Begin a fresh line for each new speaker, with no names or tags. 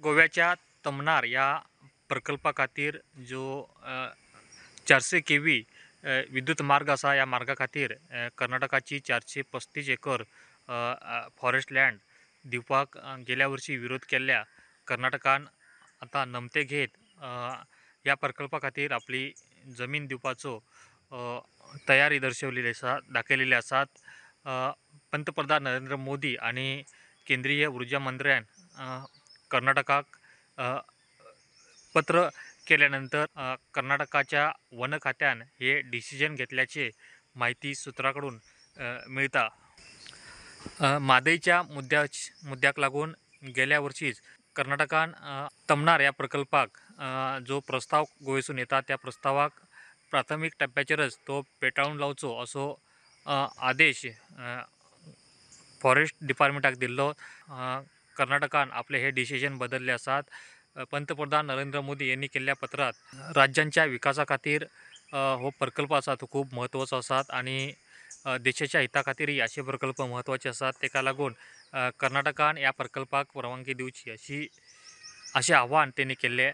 गोव्याच्या तमनार ह्या प्रकल्पा खातीर जो 400 केवी विद्युत मार्ग आसा, ह्या मार्गा खातीर कर्नाटकाची 435 एकर फॉरेस्ट लँड दिवपाक गेल्या वर्सी विरोध केल्ल्या कर्नाटकान आतां नमते घेत ह्या प्रकल्पा खातीर आपली जमीन दिवपाचो तयारी दर्शवलेली आसा, दाखयलेली आसात. पंतप्रधान नरेंद्र मोदी आनी केंद्रीय उर्जा मंत्र्यान कर्नाटकाक पत्र केल्या नंतर कर्नाटकाच्या वन खात्यान हे डिसिजन घेतल्याचे म्हायती सुत्रा कडून मेळटा. म्हादयच्या मुद्द्याक लागून गेल्या वर्सीच कर्नाटकान तमनार ह्या प्रकल्पाक जो प्रस्ताव गोंयसून येता त्या प्रस्तावाक प्राथमीक टप्प्याचेरच तो पेटाळून लावचो असो आदेश फॉरेस्ट डिपार्टमेंटाक दिल्लो. कर्नाटकान आपले हे डिसिजन बदलले आसात. पंतप्रधान नरेंद्र मोदी यांनी केल्ल्या पत्रात राज्यांच्या विकासा खातीर हो प्रकल्प आसा तो खूब म्हत्वाचो आसात आनी देशाच्या हिता खातीरय अशे प्रकल्प म्हत्वाचे आसात. ताका लागून कर्नाटकान ह्या प्रकल्पाक परवानगी दिवची अशें आव्हान तेणी केल्लें.